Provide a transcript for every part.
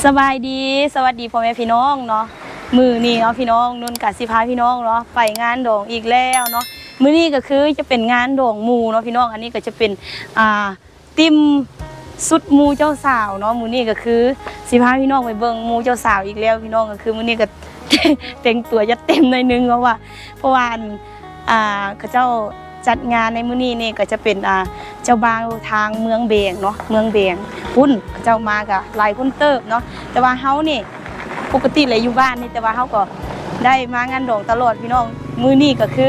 ສະບາຍດີ ສະຫວັດດີພໍ່ແມ່ພີ່ນ້ອງເນາະ. ມື້ນີ້ເນາະພີ່ນ້ອງ ນຸ່ນກະຊິພາພີ່ນ້ອງເນາະ ໄປງານດອງອີກແລ້ວເນາະ. ມື້ນີ້ກໍຄືຈະເປັນງານດອງໝູ່ເນາະພີ່ນ້ອງ. ອັນນີ້ກໍຈະເປັນ ອ່າ ຕິ່ມສຸດໝູ່ເຈົ້າສາວເນາະ. ມື້ນີ້ກໍຄືຊິພາພີ່ນ້ອງໄປເບິ່ງໝູ່ເຈົ້າສາວອີກແລ້ວພີ່ນ້ອງ. ກໍຄືມື້ນີ້ກໍ ແຕ່ງຕົວຈັດເຕັມໜ້ອຍໜຶ່ງ ເພາະວ່າ ເພາະວ່າ ອັນ ອ່າ ເຂົາເຈົ້າຈັດງານໃນມື້ນີ້ນີ້ ກໍຈະເປັນ ອ່າ ເຈົ້າບ່າວທາງເມືອງແບງເນາະ ເມືອງແບງພຸ້ນ ເຂົາເຈົ້າມາກໍຫຼາຍຄົນເຕີບເນາະ. ແຕ່ວ່າເຮົານີ້ ປົກກະຕິແລ້ວຢູ່ບ້ານນີ້ ແຕ່ວ່າເຮົາກໍໄດ້ມາງານດອງຕະຫຼອດພີ່ນ້ອງ. ມື້ນີ້ກໍຄື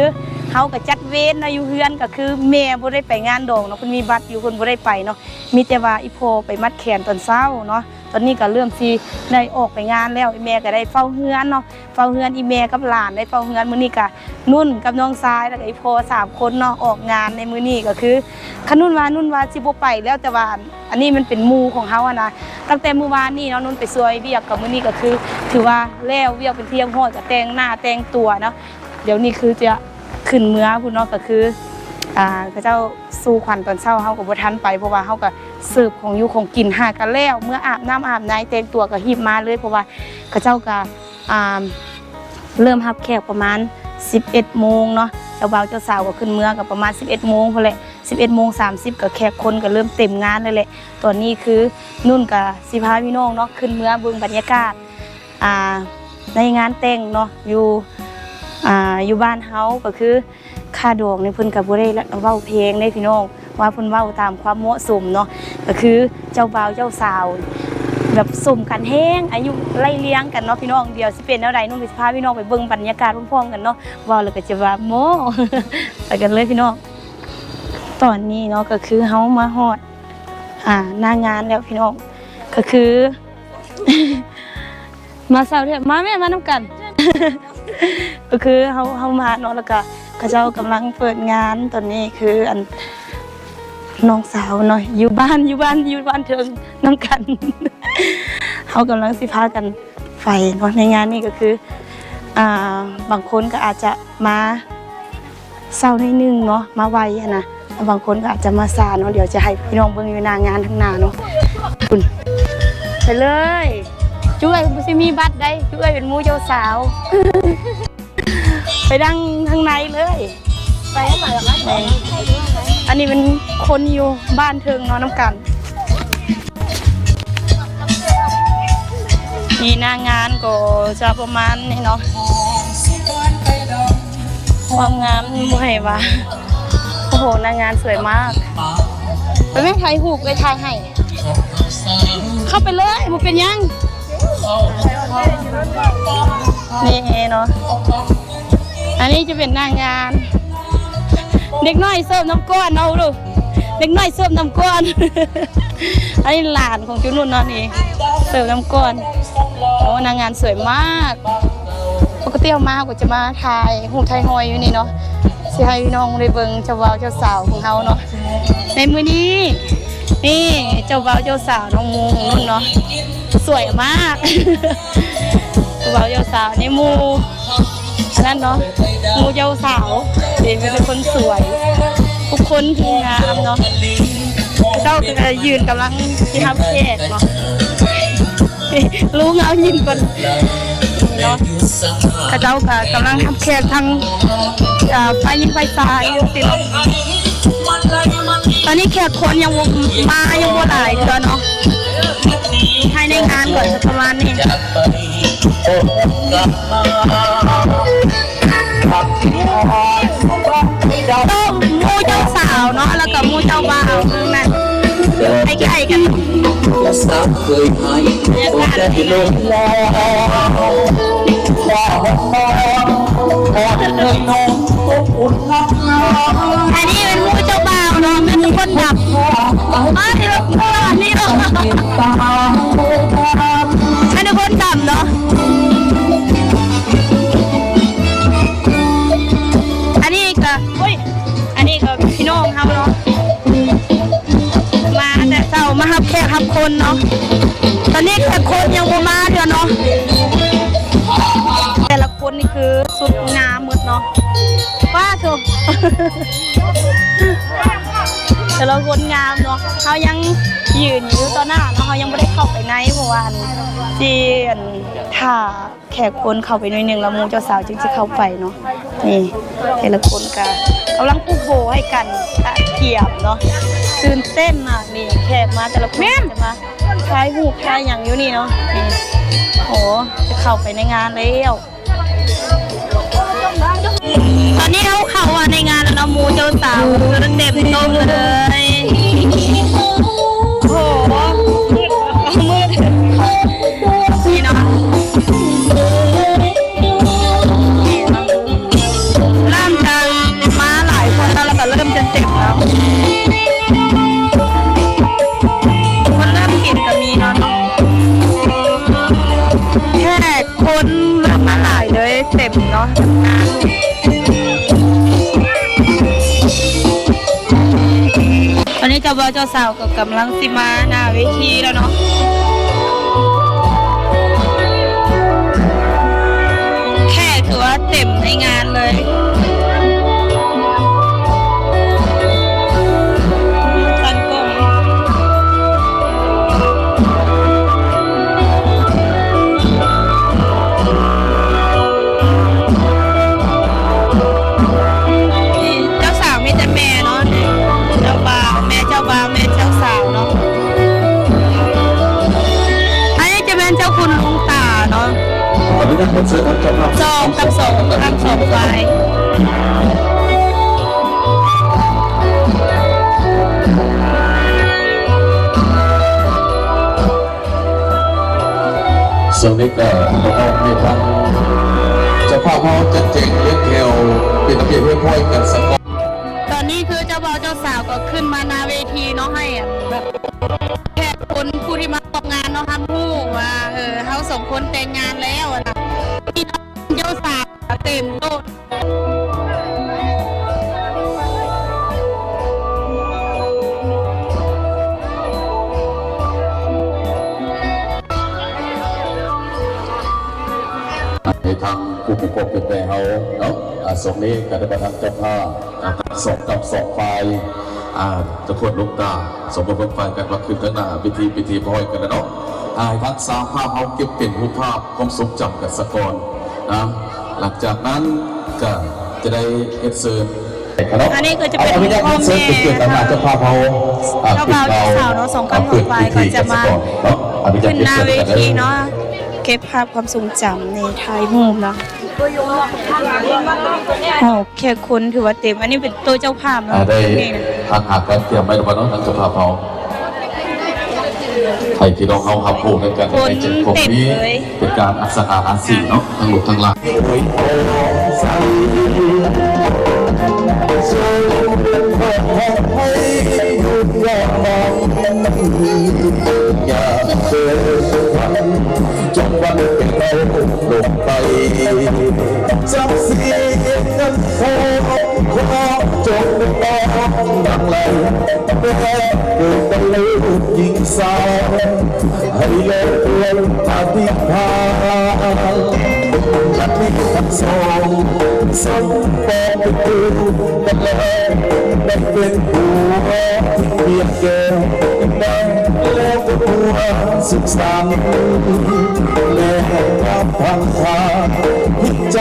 ເຮົາກໍຈັດເວນເນາະ ຢູ່ເຮືອນ ກໍຄືແມ່ບໍ່ໄດ້ໄປງານດອງເນາະ ເພິ່ນມີບັດຢູ່ ເພິ່ນບໍ່ໄດ້ໄປເນາະ. ມີແຕ່ວ່າອີ່ພໍ່ໄປມັດແຂນຕອນເຊົ້າເນາະ. ຕອນນີ້ກໍເລີ່ມຊິໄດ້ອອກໄປງານແລ້ວ ແມ່ກໍໄດ້ເຝົ້າເຮືອນເນາະ ເຝົ້າເຮືອນ ອີ່ແມ່ກັບຫຼານໄດ້ເຝົ້າເຮືອນ. ມື້ນີ້ກະນຸ່ນກັບນ້ອງຊາຍ ແລ້ວກະອີ່ພໍ່ ສາມຄົນເນາະ ອອກງານໃນມື້ນີ້. ກະຄືຄັນນຸ່ນວ່າ ນຸ່ນວ່າຊິບໍ່ໄປແລ້ວ ແຕ່ວ່າ ອັນ ອັນນີ້ມັນເປັນໝູ່ຂອງເຮົາຫັ້ນນະ. ຕັ້ງແຕ່ມື້ວານນີ້ເນາະ ນຸ່ນໄປຊ່ວຍວຽກ ກະມື້ນີ້ກະຄືຖືວ່າແລ້ວວຽກເປັນທີ່ຮຽບຮ້ອຍ ກະແຕ່ງໜ້າແຕ່ງຕົວເນາະ. ດຽວນີ້ຄືຈະຂຶ້ນເມືອພຸ້ນເນາະ ກະຄື ອ່າ ເຂົາເຈົ້າສູ່ຂວັນຕອນເຊົ້າ ເຮົາກໍບໍ່ທັນໄປ ເພາະວ່າເຮົາກໍເສີບຂອງຢູ່ຂອງກິນ ຫາກະແລ້ວ ເມືອອາບນ້ຳອາບໃນ ແຕ່ງຕົວກໍຮີບມາເລີຍ ເພາະວ່າເຂົາເຈົ້າກໍ ອ່າ ເລີ່ມຮັບແຂກປະມານສິບເອັດໂມງເນາະ. ເຈົ້າບ່າວເຈົ້າສາວກໍຂຶ້ນເມືອກໍປະມານສິບເອັດໂມງພຸ້ນແຫຼະ ສິບເອັດໂມງສາມສິບ ກໍແຂກຄົນກໍເລີ່ມເຕັມງານແລ້ວແຫຼະ. ຕອນນີ້ຄືນຸ່ນກໍຊິພາພີ່ນ້ອງເນາະ ຂຶ້ນເມືອເບິ່ງບັນຍາກາດ ອ່າ ໃນງານແຕ່ງເນາະ ຢູ່ ອ່າ ຢູ່ບ້ານເຮົາ ກໍຄືຄ່າດອງນີ້ເພິ່ນກໍບໍ່ໄດ້ເວົ້າແພງເດ້ພີ່ນ້ອງ ວ່າເພິ່ນເວົ້າຕາມຄວາມເໝາະສົມເນາະ. ກໍຄືເຈົ້າບ່າວເຈົ້າສາວແບບສົມກັນແຮງ ອາຍຸໄລ່ລຽງກັນເນາະພີ່ນ້ອງ. ດຽວຊິເປັນແນວໃດ ນຸ່ນກໍຊິພາພີ່ນ້ອງໄປເບິ່ງບັນຍາກາດພ້ອມໆກັນເນາະ. ເວົ້າແລ້ວກໍຈະວ່າໂມ້ ໄປກັນເລີຍພີ່ນ້ອງ. ຕອນນີ້ເນາະ ກໍຄືເຮົາມາຮອດ ອ່າ ໜ້າງານແລ້ວພີ່ນ້ອງ ກໍຄື ມາເຊົ້າແທ້ ມາແມ່ ມານຳກັນ. ກໍຄືເຮົາ ເຮົາມາເນາະ ແລ້ວກະເຂົາເຈົ້າກຳລັງເປີດງານ. ຕອນນີ້ຄື ອັນ ນ້ອງສາວເນາະ ຢູ່ບ້ານ ຢູ່ບ້ານ ຢູ່ບ້ານເທິງນຳກັນ. ເຮົາກຳລັງຊິພາກັນໄປເນາະ ໃນງານນີ້. ກໍຄື ອ່າ ບາງຄົນກໍອາດຈະມາ ເຊົ້າໜ້ອຍໜຶ່ງເນາະ ມາໄວຫັ້ນນະ ບາງຄົນກໍອາດຈະມາຊ້າເນາະ. ດຽວຈະໃຫ້ພີ່ນ້ອງເບິ່ງຢູ່ໜ້າງານທາງໜ້າເນາະ ພຸ້ນ ໄປເລີຍ. ຈຸເອື້ອຍບໍ່ຊິມີບັດໃດ ຈຸເອື້ອຍເປັນໝູ່ເຈົ້າສາວ ໄປນັ່ງທາງໃນເລີຍ ໄປທາງໃນ. ອັນນີ້ເປັນຄົນຢູ່ບ້ານເທິງເນາະ ນຳກັນ. ນີ້ໜ້າງານກໍຈະປະມານນີ້ເນາະ ຄວາມງາມບໍ່ໃຫ້ວ່າ. ໂອ້ໂຫ ໜ້າງານສວຍມາກ. ໄປແມ່ ຖ່າຍຮູບ ເອື້ອຍຖ່າຍໃຫ້. ເຂົ້າໄປເລີຍ ບໍ່ເປັນຫຍັງ. ນີ້ເນາະ ອັນນີ້ຈະເປັນໜ້າງານ ເດັກນ້ອຍເສີບນ້ຳກ້ອນເນາະລູກ ເດັກນ້ອຍເສີບນ້ຳກ້ອນ. ອັນນີ້ຫຼານຂອງຈຸນຸ່ນເນາະ ນີ້ເສີບນ້ຳກ້ອນ. ໂອ້ ໜ້າງານສວຍມາກ. ປົກກະຕິເຮົາມາ ເຮົາກໍຈະມາຖ່າຍຮູບຖ່າຍຮອຍຢູ່ນີ້ເນາະ ຊິໃຫ້ພີ່ນ້ອງໄດ້ເບິ່ງເຈົ້າບ່າວເຈົ້າສາວຂອງເຮົາເນາະ. ໃນມື້ນີ້ ນີ້ເຈົ້າບ່າວເຈົ້າສາວ ນ້ອງໝູ່ຂອງນຸ່ນເນາະ ສວຍມາກ. ເຈົ້າບ່າວເຈົ້າສາວ ໃນໝູ່ ອັນນັ້ນເນາະ ໝູ່ເຈົ້າສາວເດ້ ມີແຕ່ຄົນສວຍ ທຸກຄົນຄືງາມເນາະ. ເຂົາເຈົ້າກໍຢືນກຳລັງຊິຮັບແຂກເນາະ ລຸງເອົາຍິງກ່ອນເນາະ. ເຂົາເຈົ້າກໍກຳລັງຮັບແຂກທັງ ອ່າ ຝ່າຍຍິງຝ່າຍຊາຍ ຕອນນີ້ແຂກຄົນຍັງບໍ່ມາ ຍັງບໍ່ຫຼາຍເທື່ອເນາະ ພາຍໃນງານກໍຈະປະມານນີ້. ໂຕະໝູ່ເຈົ້າສາວເນາະ ແລ້ວກໍໝູ່ເຈົ້າບ່າວນັ້ນ ໃກ້ໆກັນ. ອັນນີ້ເປັນໝູ່ເຈົ້າບ່າວ ແມ່ນຄົນດຳ ມານີ້ລະ ນີ້ລະ ອັນນີ້ຄົນດຳເນາະ ອັນນີ້ກະ ໂອ້ຍ ອັນນີ້ກະພີ່ນ້ອງເຮົາເນາະ ມາແຕ່ເຊົ້າ ມາຮັບແຂກຮັບຄົນເນາະ ຕອນນີ້ແຂກຄົນຍັງບໍ່ມາເທື່ອເນາະ ແຕ່ລະຄົນນີ້ຄືຊຸດງາມໝົດເນາະ ປ້າໂທ້ ແຕ່ລະຄົນງາມເນາະ ເຮົາຍັງຢືນຢູ່ຕໍ່ໜ້າເນາະ ເຮົາຍັງບໍ່ໄດ້ເຂົ້າໄປໃນ ເພາະວ່າອັນ ຊິ ອັນ ຖ້າແຂກຄົນເຂົ້າໄປໜ້ອຍໜຶ່ງ ແລ້ວໝູ່ເຈົ້າສາວຈຶ່ງຊິເຂົ້າໄປເນາະ ນີ້ ແຕ່ລະຄົນກະກຳລັງປຸກໂບໃຫ້ກັນ ກະກຽມເນາະ ຕື່ນເຕັ້ນນະ ນີ້ແຂກມາແຕ່ລະຄົນ ແມ່ນ ຈະມາຖ່າຍຮູບຖ່າຍຫຍັງຢູ່ນີ້ເນາະ ນີ້ ໂອ້ ຈະເຂົ້າໄປໃນງານແລ້ວ. ຕອນນີ້ເຮົາເຂົ້າມາໃນງານແລ້ວເນາະ ໝູ່ເຈົ້າສາວເຕັມໂຕະເລີຍ ໂອ້ໂຫ ມືດ ນີ້ເນາະ ເລີ່ມຈະມາຫຼາຍຄົນແລ້ວ ແລ້ວກໍເລີ່ມຈະເຕັມແລ້ວ ຄົນເລີ່ມກິນກໍມີເນາະ ແຂກ ຄົນເລີ່ມມາຫຼາຍເລີຍ ເຕັມເນາະ ຕອນນີ້ເຈົ້າບ່າວເຈົ້າສາວກໍກຳລັງຊິມາໜ້າເວທີແລ້ວເນາະ ແຂກຖືວ່າເຕັມໃນງານເລີຍ ເຈົ້າສາວມີແຕ່ແມ່ເນາະ ເຈົ້າບ່າວ ແມ່ເຈົ້າບ່າວ ແມ່ເຈົ້າສາວເນາະ ອັນນີ້ຈະແມ່ນເຈົ້າຄຸນລຸງຕາເນາະ ສອງກັບສອງ ທັງສອງຝ່າຍ. ຊ່ວງນີ້ກໍຕ້ອງໃຫ້ທາງເຈົ້າພາບເຮົາຈັດແຈງລຽນແຖວເປັນລະບຽບຮຽບຮ້ອຍກັນສາກ່ອນ. ຕອນນີ້ຄືເຈົ້າບ່າວເຈົ້າສາວກໍຂຶ້ນມາໜ້າເວທີເນາະ ໃຫ້ແບບແຂກຄົນຜູ້ທີ່ມາຮ່ວມງານເນາະ ຮັບຮູ້ວ່າ ເອີ ເຮົາສອງຄົນແຕ່ງງານແລ້ວນະ ເຈົ້າສາວເຕັມໂຕະ. ໃຫ້ທາງຜູ້ປົກຄອງເປັນແມ່ເຮົາເນາະ ອາ ຊ່ວງນີ້ກໍໄດ້ມາທາງເຈົ້າພາບ ອາ ທັງສອງກັບສອງຝ່າຍ ອາ ເຈົ້າຄຸນລຸງຕາ ສົມບົດເບິ່ງຝ່າຍກັນວ່າຂຶ້ນທາງໜ້າເວທີ ເປັນທີ່ຮຽບຮ້ອຍກັນແລ້ວເນາະ ອາ ໃຫ້ທາງຊ່າງພາບເຮົາເກັບເປັນຮູບພາບຄວາມຊົງຈຳກັນສາກ່ອນນະ ຫຼັງຈາກນັ້ນກໍຈະໄດ້ເຮັດເຊີນ ອັນນີ້ກໍຈະເປັນພໍ່ແມ່ ເຈົ້າບ່າວເຈົ້າສາວເນາະ ສອງກັບສອງຝ່າຍກໍຈະມາຂຶ້ນໜ້າເວທີເນາະ ເກັບພາບຄວາມຊົງຈຳ ນີ້ຖ່າຍຮູບເນາະ ໂອ້ ແຂກຄົນຖືວ່າເຕັມ ອັນນີ້ເປັນໂຕະເຈົ້າພາບເນາະ ໄດ້ຮັກຫາກັນຕຽມໄວ້ແລ້ວເນາະ ທາງເຈົ້າພາບເຮົາ ໃຫ້ພີ່ນ້ອງເຮົາຮັບຮູ້ນຳກັນ ໃນເຈັດຄົນນີ້ ເປັນການອັກສະກາລາສີເນາະ ທັງລູກທັງຫຼານ ໂອ້ຍ ໂອ້ຍ ໃສ ເຈົ້າເປັນພໍ່ຂອງໃຜ ຢູ່ກະມອງ ຢ່າເດີນພັນ ຈົນວັນແກ່ເຮົາລົງໄປ ສັກສີເງິນທອງ ຂໍຈົ່ງຕ້ອງດັ່ງໄຫຼ ແຕ່ເກີດເປັນລູກຍິງສາວ ໃຫ້ໂລກລວມອະທິຖານ ຈະມີທັງສອງ ສົມປອງເປັນຄູ່ກັນແລ້ວ ໄດ້ເປັນຜົວທີ່ປຽງແກ້ວ ແລ້ວກໍຜົວສຸກສັນ ແມ່ງາມພັງພາ ໃຈ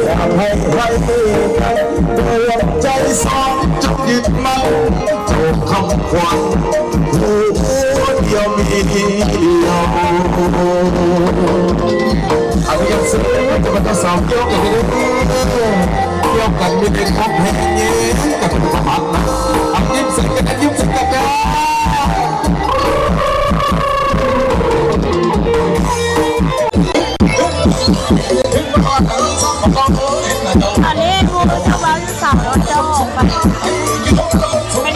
ຢາກໃຫ້ ໃຫ້ກັນ ດວງໃຈສອງ ຈົ່ງຍຶດໝັ້ນ ເຈົ້າຄຳຂວັນ ຜູ້ດຽວມີດຽວ ອະນຸຍາດເຊີນເຈົ້າບ່າວເຈົ້າສາວ ກ່ຽວກັນເດີ ກ່ຽວກັນມີແຕ່ຄວາມແພງແຍງກັນ ປະມານນັ້ນ ເອົາ ຍິ້ມໃສ່ກັນ ຍິ້ມໃສ່ກັນເດີ. ອັນນີ້ຄືເຈົ້າບ່າວເຈົ້າສາວເນາະ ເຈົ້າອອກໄປ ເປັນ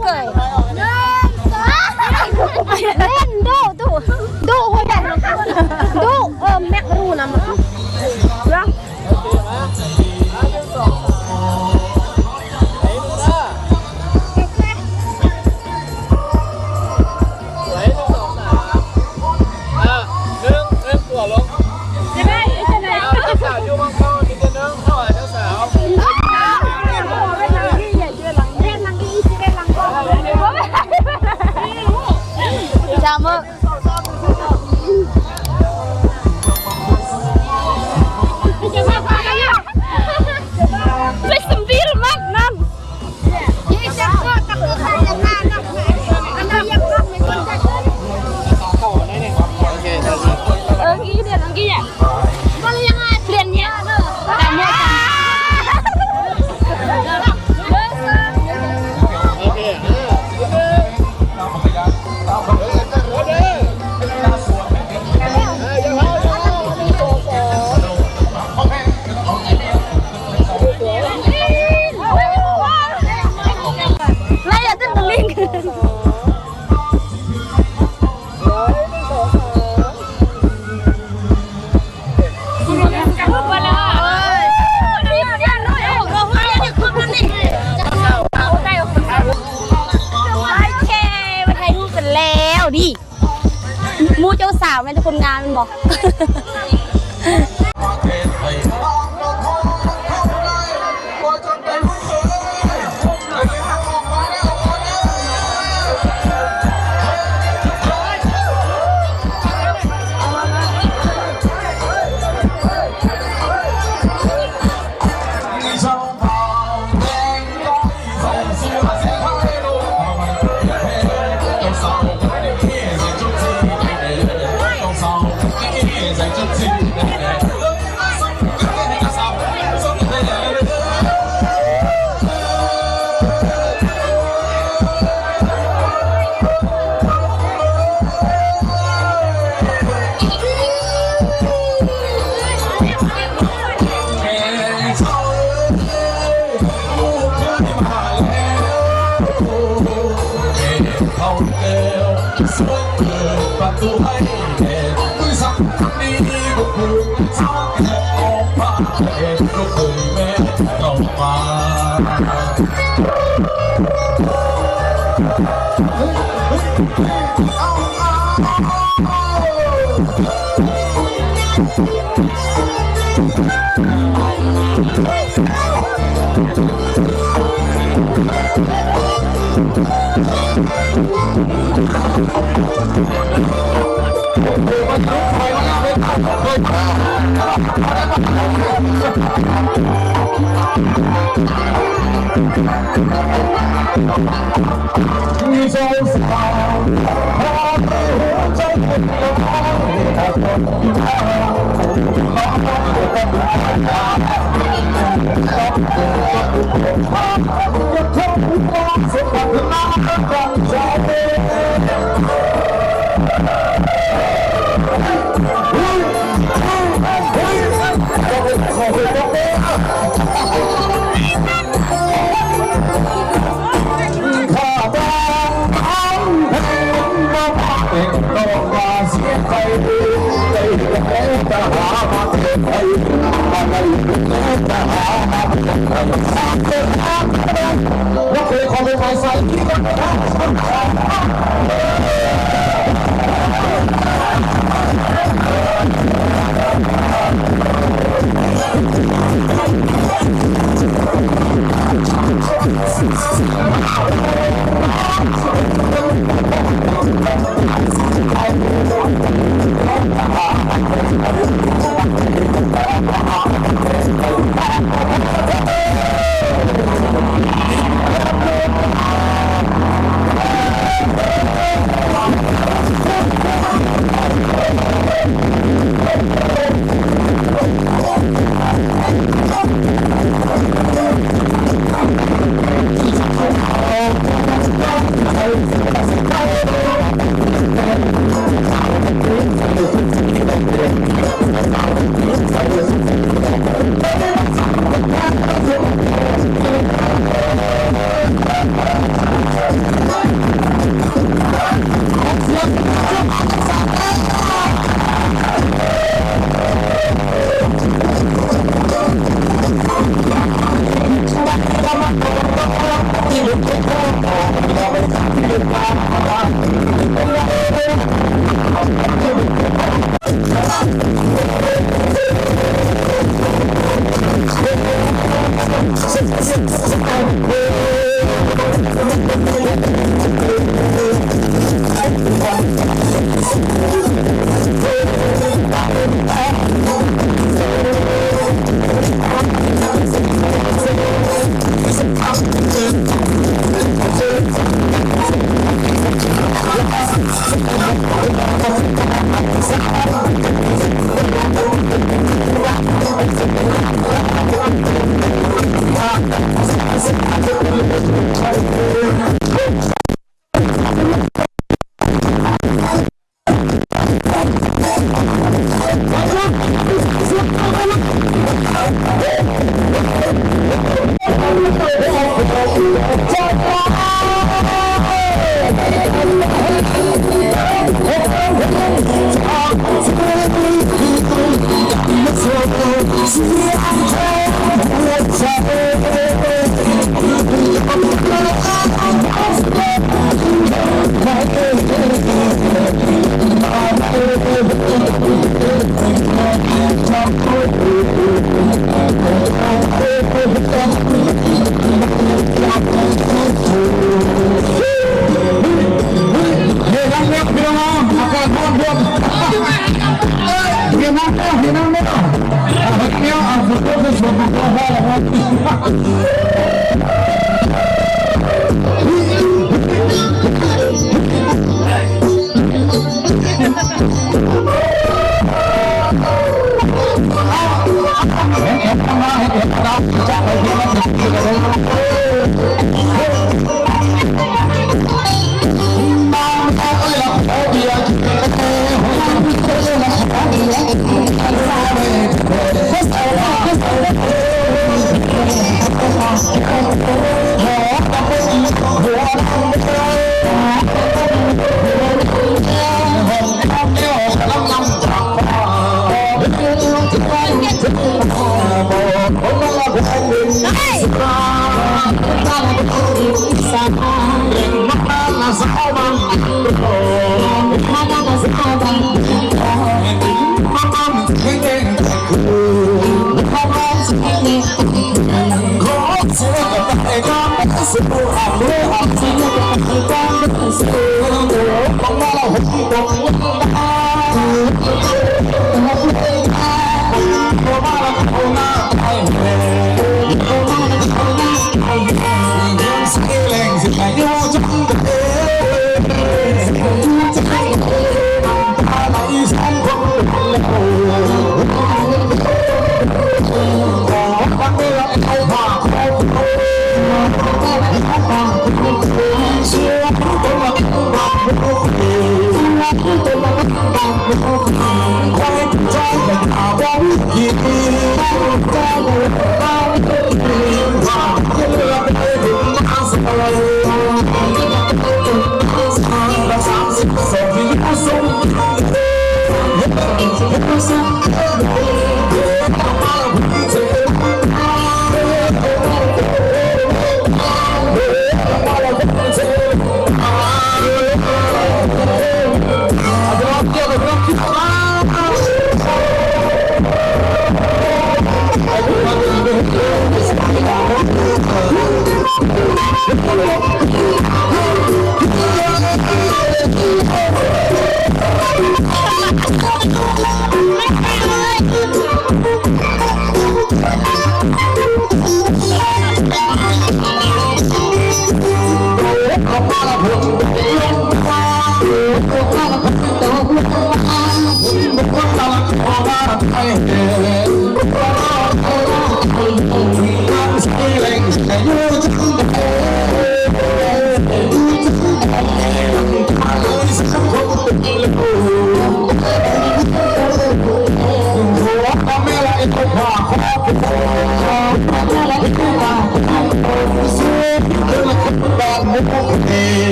ເກີຍ ເຫຼັ້ນດຸດຸດຸ ເອີ ແມັກຮູ້ນຳ ເບິ່ງ ໂອເຄ ໄປຖ່າຍຮູບກັນແລ້ວນີ້ ໝູ່ເຈົ້າສາວແມ່ນແຕ່ຄົນງາມແມ່ນບໍ່?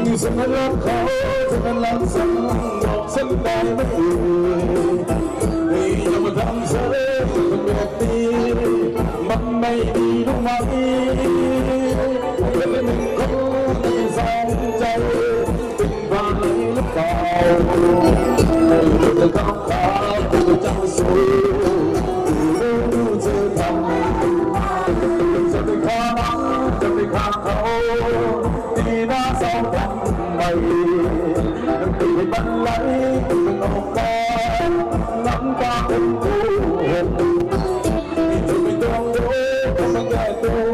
ນີ້ສະແມ່ນລາວເຂົາ ສະແມ່ນລາວສັງ ບອກສັນໄດ້ໄໝ? ນີ້ຢ່າມາທຳເສີຍແບບນີ້ ມັນໄມ່ດີຮູ້ໄໝ? ເປັນໜຶ່ງຄົນໃນສອງໃຈ ເປັນບ້າໄດ້ຫຼືເປົ່າ? ເຈົ້າຂາວ ເຈົ້າສູ ເຈົ້າທຳ ຈະໄປຂ້າມັນ ຈະໄປຂ້າເຂົາ ທີ່ໜ້າເສົ້າທຳໄມ ນ້ຳຕາມັນໄຫຼອອກມາ ນ້ຳຕາເປັນຜູ້ເຫັນ ທີ່ເຈົ້າໄປຕ້ອງໂທດ ຕ້ອງມາແກ້ຕົວ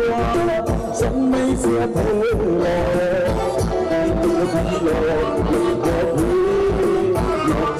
ສະໄໝເສຍເທແລ້ວ ທີ່ເຈົ້າໄປຫຼອກ ຫຼອກຜູ້ ຫຼອກ